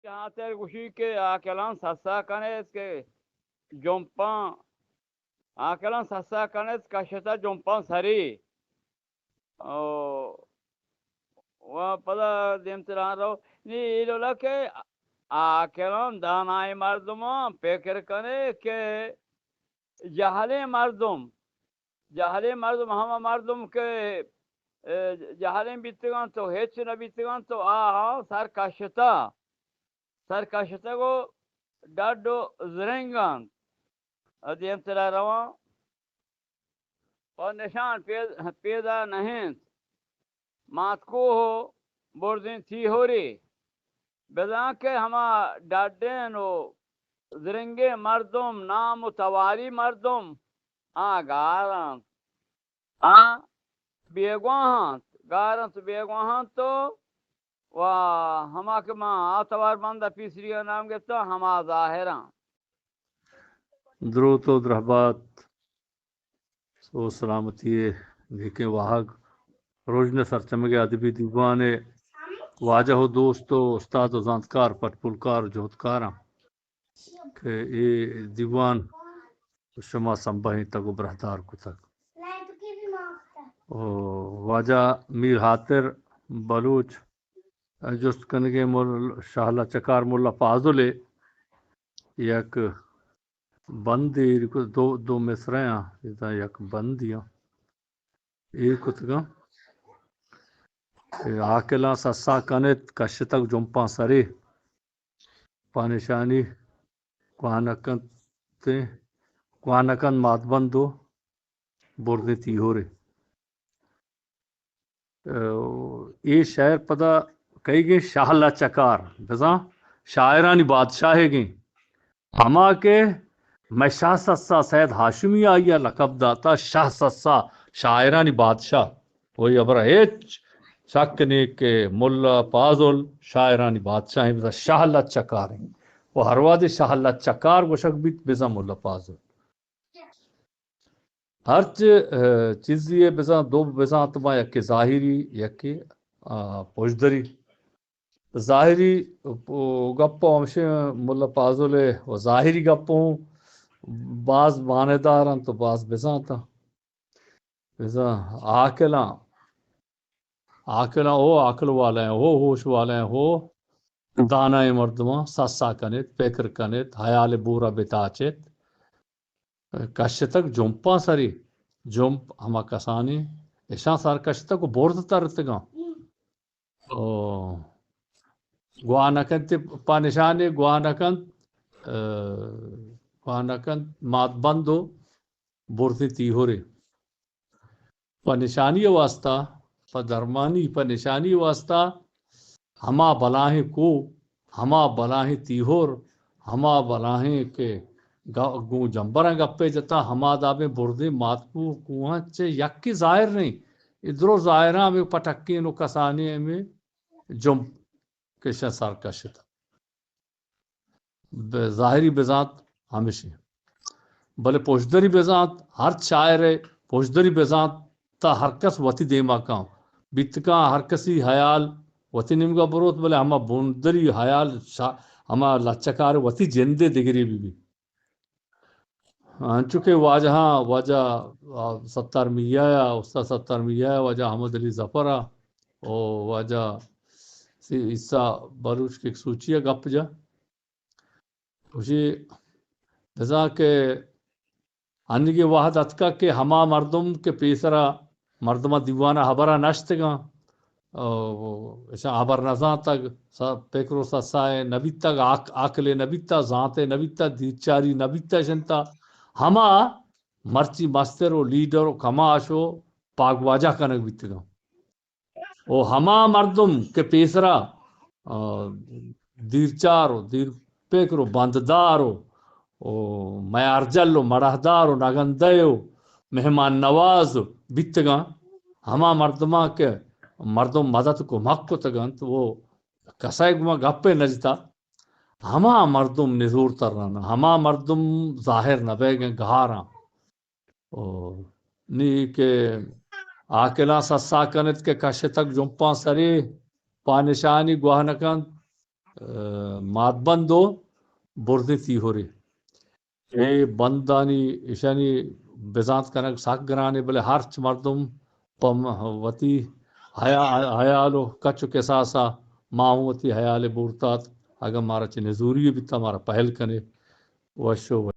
آتر گوشی کہ آکلاں سسا کنیت کہ جمپاں، آکلاں سسا کنیت کشتہ جمپاں سری۔ او، و پدا دیمتران رو۔ نی ایلولا کہ آکلاں دانائیں مردماں پکر کنے کہ جہلیں مردم، جہلیں مردم ہما مردم کہ، اے، جہلیں بیتگاں تو ہچ نہ بیتگاں تو آہاں سر کشتہ، سر کشتگ و ڈڈ و زرنگ انت۔ دیمترا رواں پہ نشان پید-، پیدا نہ انت۔ ماتکوہ و بردیں تیہوری، بزاں کہ ہما ڈڈیں و زرنگیں مردم، نام و تواری مردم، آ گار انت، آ بیگواہ انت، گار انت و بیگواہ انت و، و ہما کہ ما آ توار بند پیسری نام گپتا، ہما ظاہر انت۔ دروت و درہبات۔ سو سلامتی ء نیکیں واہگ۔ روژن ء سرچمگ ء ادبی دیوان ء واجہ و دوست و استاد و زانتکار، پٹ پولکار و جہدکاراں کہ اے دیوان شما سمبہینتگ و براہدار کتگ۔ و واجہ میر ہاتر بلوچ جست کنگیں مل-، شاہ لچکار ملا فاضل ء یک بندے ایر کت، دو، دو مصرعیاں، ادا یک بندیاں ایر کتگاں۔ اے آکلاں سسا کنت، کشتگ جمپاں سرے، پہ نشانی کوانکنت، کوانکنت ماتبند و بردیں تیہورے۔ اے شعر پدا کئیگیں؟ شاہ لچکار، بزاں شاعرانی بادشاہیگیں۔ ہما کہ مئے شاہ سسا، سید ہاشمی آئی ء لقب داتا شاہ سسا، شاعرانی بادشاہ۔ وہی ہبرا ہچ شک نی کہ ملا فاضل شاعرانی بادشاہ ہیں، بزاں شاہ لچکار ہیں۔ و ہر وہدے شاہ لچکار گوشگ بیت، بزاں ملا فاضل۔ ہرچ، اہ، چیزی ء بزاں دو بزانت باں، یکے ظاہری، یکے، آ، پژدری۔ ظاہری، او، گپ ہمشیں ملا فاضل ء و ظاہری گپ ہوں باز معنی دار انت و باز بزانت انت۔ بزاں عاقلاں، عاقلاں، او عقل والے ہیں، او ہوش والے ہیں، او دانائیں مردماں سسا کنیت، فکر کنیت، حیال بورا بتاچیت۔ کشتگ جمپاں سری، جمپ ہما کسانی اشاں سر کشتگ و برز ترتگاں۔ او گوانکنت پہ نشانے، گوانکنت، اه، گوانکنت ماتبند و برزیں تیہورے۔ پہ نشانی ء واسطہ، پہ درمانی، پہ نشانی ء واسطہ ہما بلاہیں کوہ، ہما بلاہیں تیہور، ہما بلاہیں کہ گ-، گوں جمبراں گپے جتا، ہما دابیں بردیں ماتکوہ کوہاں چہ یکے ظاہر نہیں۔ اے درو ظاہراں ہمے پٹکیں و کسانیں ہمے جمپ کشاں سر کشتہ۔ بہ ظاہری بزانت ہمشی۔ بلے پژدری بزانت، ہر شاعر ء پژدری بزانت تا ہر کس وتی دیما کن بیت کن، ہر کسی حیال وتی نیمگا بروت، بلے ہما بندری حیال شا-، ہما لچکار وتی جندے دگری بی بی۔ انچو کہ واجہاں، واجہ، آ، ستار میاں ء، استاد ستار میاں ء، واجہ احمد علی ظفر ء، او واجہ سی-، عیسیٰ بلوچ کہ سوچی ء گپ جا۔ گوشی، بزاں کہ انیگیں وہد اتکگ کہ ہما مردم کہ پیسرا مردماں دیوان ء ہبراں نشتگاں، او، اشاں ہبر نزانتگ، س-، پکر و سسائے نبیتگ، عق-، عقلے نبیتگ، زانتے نبیتگ، دیرچاری نبیتگ، شنتا ہما مرچی مستر و لیڈر و کماش و پاگواجہ کنگ بیتگاں۔ و ہما مردم کہ پیسرا، آ، دیرچار و دیر پکر و بنددار و، و میارجل و مڑاہدار و نگندہ و مہمان نواز بیتگاں، ہما مردماں کہ مردم مدد کمک کتگ انت، و کسے گما گپے نجتا، ہما مردم نزور تران، ہما مردم ظاہر نبیگیں گہاراں۔ او نی کہ عاقلاں سسا کنت کہ کشتگ جمپاں سرے، پا نشانی گواہ نکنت، مادبند و بردیں تیہورے۔ اے بندانی، ایشانی بزانت کنگ سک گرانے، بلے ہرچ مردم پہ م-، وتی حیا-، حیال و کچ و کساسا ما ہوں وتی حیال بورتات۔ اگاں مارا چہ نزوری بیتا، مارا پہل کنے۔ وشو